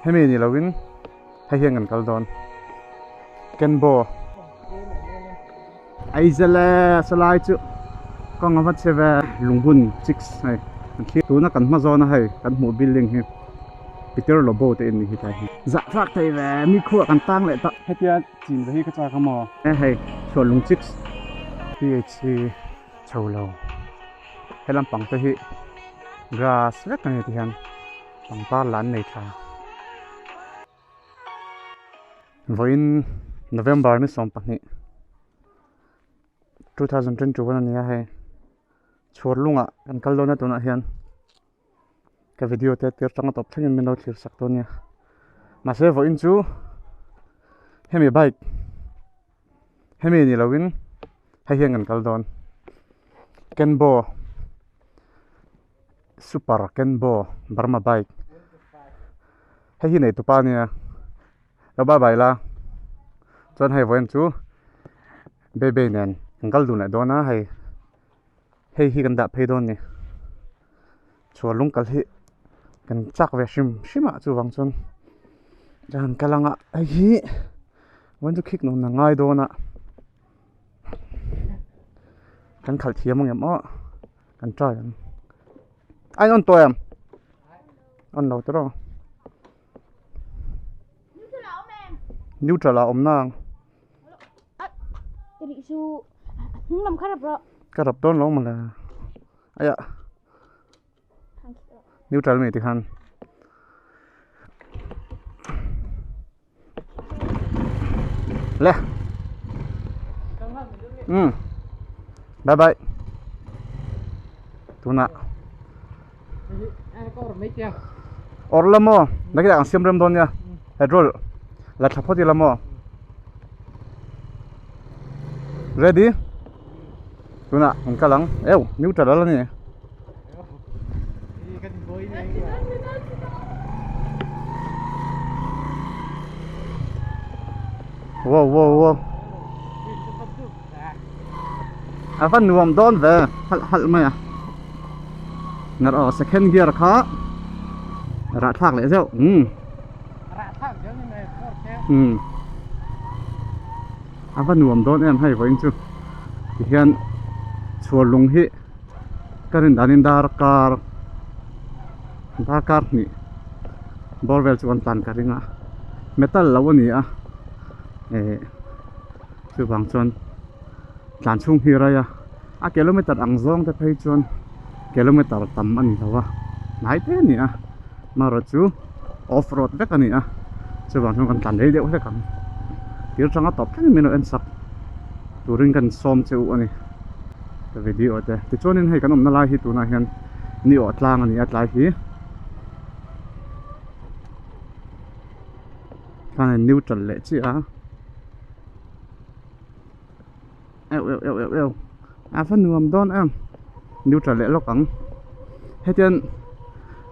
Hemi ni lovin hei hian kan kal dawn. Kenbo. Aizale salai chu kawng a va chhe ve. Lunghun chicks hei kan thlir tuna kan hma zawna hei kan hmuh building hi Peter Lobo te in ni hi tlai hi. Zahthlak thei ve mi khuah kan tang leh ta. Hetia chin ve hi ka chak a maw? E hei chhuah lung chicks PHC chho lo he lampang te hi grass vek a ni ti hian pangpar lah an nei tha. Vawiin November ni 12 2021 a ni a hei chhuar lungah kan kal dawn a tunah hian ka video te tir tanga tawp thlengin min lo thlir sak dawn nia mahse vawiin chu hemi bike hemi ni lovin hei hian kan kal dawn Kenbo super Kenbo Burma bike hei hi nei tupa a nia lo bye bye la chuan hei vawiin chu baby nen kan kal dun leh dawn a hei hei hi kan dah phei dawn a ni chhuar lung kal hi kan chak ve hrim hrim ah chuvang chuan kan kal ang a hei hi vawiin chu khik nuam a ngai dawn a kan khalh thiam ang em aw kan try ang a in on tawh em on lo tawh rawh neutral ah awm na ang. Ka rap dawn lo mawle aiah neutral mi tikhan le um bye bye tunah awrh la maw nakih ang siam rem dawn nia petrol la thla phawt ila maw ready tunah an kal ang eu neutral ala ni wow wow wow a va nuam dawn ve halh halh mai a ngar aw second gear kha rah thlak leh zeuh umm umm a va nuam dawn em hei vawiin chu tihian chhuar lung hi ka rin danin darkar darkar hnih bawr vel chu an tlan ka ring a metal lo a ni a eh chuvang chuan tlan chhung hi rai a a kilometer ang zawng te phei chuan kilometer tam a ni lo a hnai te a ni a amaherawhchu off road vek a ni a chuvang chuan kan tlan rei deuh hlek ang thir tanga tawp thlengin min lo en sak turin kan sawm che u a ni ka video te tichuanin hei kan awmna lai hi tunah hian ni awh tlang a ni a tlai hi khanin neutral leh chiah a. Eu eu eu eu eu a va nuam dawn em neutral leh lawk ang hetian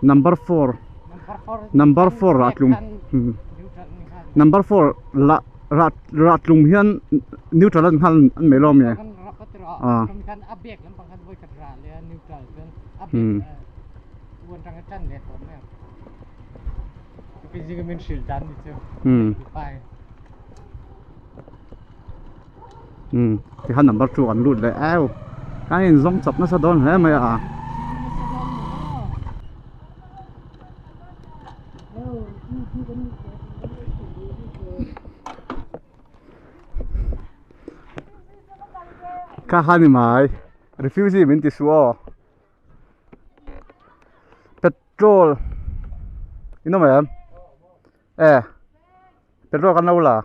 number four number four ah tlum number four lah rah rah tlum hian neutral an nghal an mai lawm nge ah umm tikhan number two an lut leh au a inzawng chawp nasa dawn hle mai a. Kha kha ni mai refugee min ti suh aw petrol in awm em e. Petrol kan lo la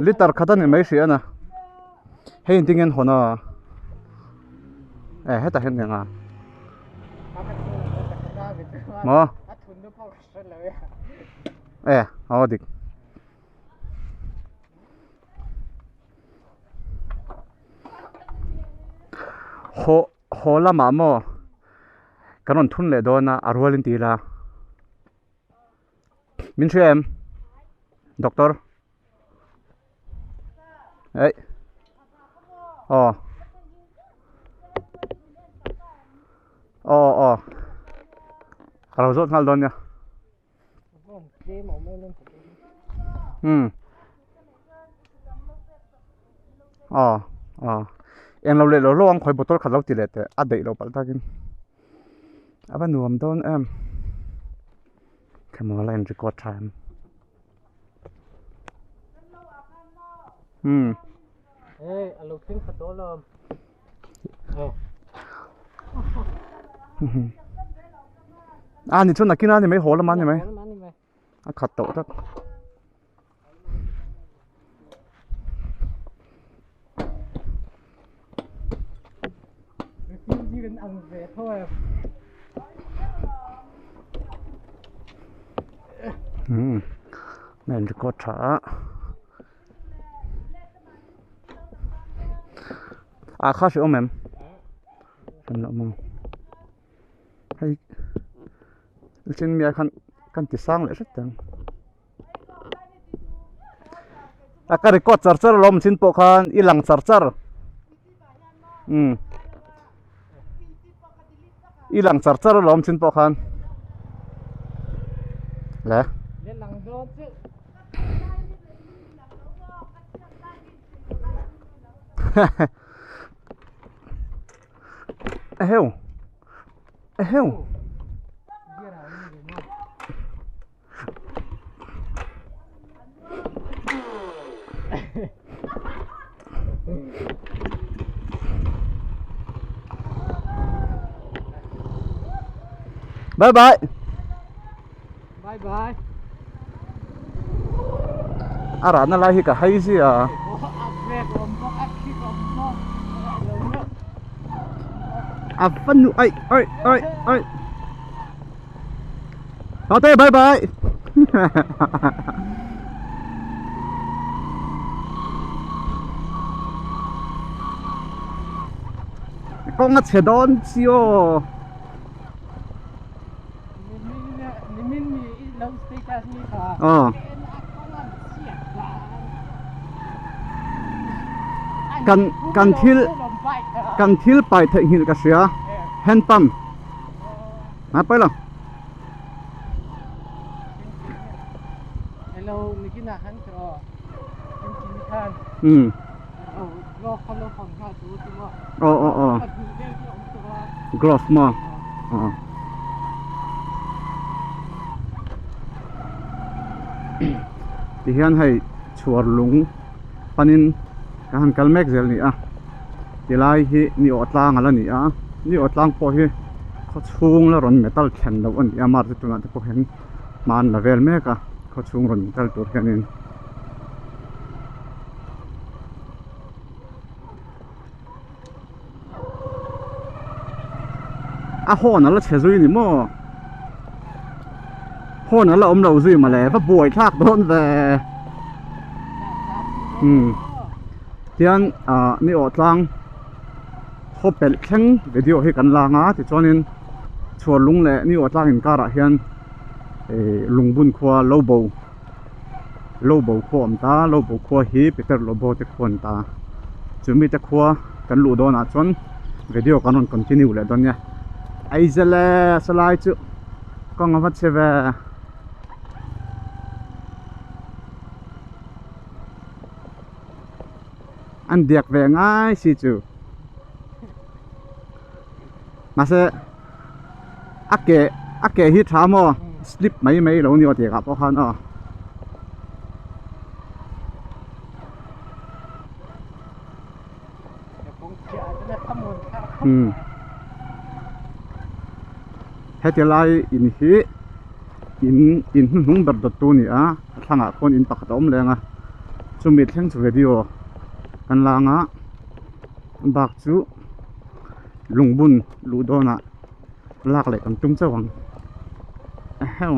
liter khat a ni mai hrih a na hei engtin nge an hawn a e hetah hian eng a maw e aw dik. Haw haw lamah maw kan rawn thun leh dawn a a rualin ti ila min hria em doctor eih aw aw aw. Ka lo zawt nghal dawn nia. Umm. Aw aw englo leh lo lo ang khawi bottle khat lo ti leh teh a daih loh palh takin a va nuam dawn em khemaw la in record tha em umm. A ni chuan nakin a ni mai haw lam a ni mai a khat tawh tlat. Umm a in record tha a. Ah kha hre awm em kan la awm ang hei chin mi ah khan kan ti sang leh hret ang a ka record char char alawm chin pawh khan i lang char char umm i lang char char alawm chin pawh khan le. Eheu eheu bye bye Bye bye. A rahna lai hi ka hai zia. A va nu ai ai ai ai. Tate bye bye. Kawng a chhe dawn chi aw. Aw kan kan thil kan thil pai theihnghilh ka hria hand pump a pawi lo umm aw aw aw glove maw aw tihian hei chhuar lung panin kan han kal mek zel a ni a tilai hi ni awh tlang ala ni a ni awh tlang pawh hi khaw chhung la rawn metal thlen loh a ni a mar chu tunah te pawh hian hma an la vel mek a khaw chhung rawn metal tur hianin. A horn a la chhe zui ni maw horn a la awm lo zui mawle va buai thlak dawn ve umm tian ah ni awh tlang khaw pelh thleng video hi kan lang a tichuanin chhuar lung leh ni awh tlang inkarah hian ih lungbun khua lo bo. Lobo khua awm ta Lobo khua hi Peter Lobo te khua an ta chumi te khua kan luh dawnah chuan video kan rawn continue leh dawn nia Aizawl e salai chu kawng a va chhe ve an diak ve ngai si chu mahse. A ke a ke hi tha maw slip mai mai lo ni aw tih ah pawh khan aw. Umm heti lai in hi in in hnuhnung ber dawt tu a ni a a thlangah khawn in pakhat a awm leng a chumi thleng chu video kan la anga bak chu. Lungbun luh dawnah lak leh kan tum chauh ang eheu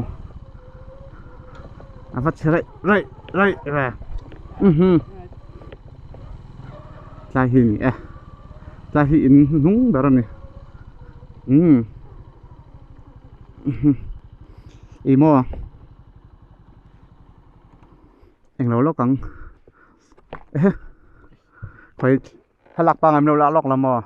a va chhe raih raih raih ve mhm tlai hi a ni e tlai hi in hnung ber a ni umm mhm ih maw englo lawk ang ehe khawi. Thlalak pangai min lo lah lawk lo maw?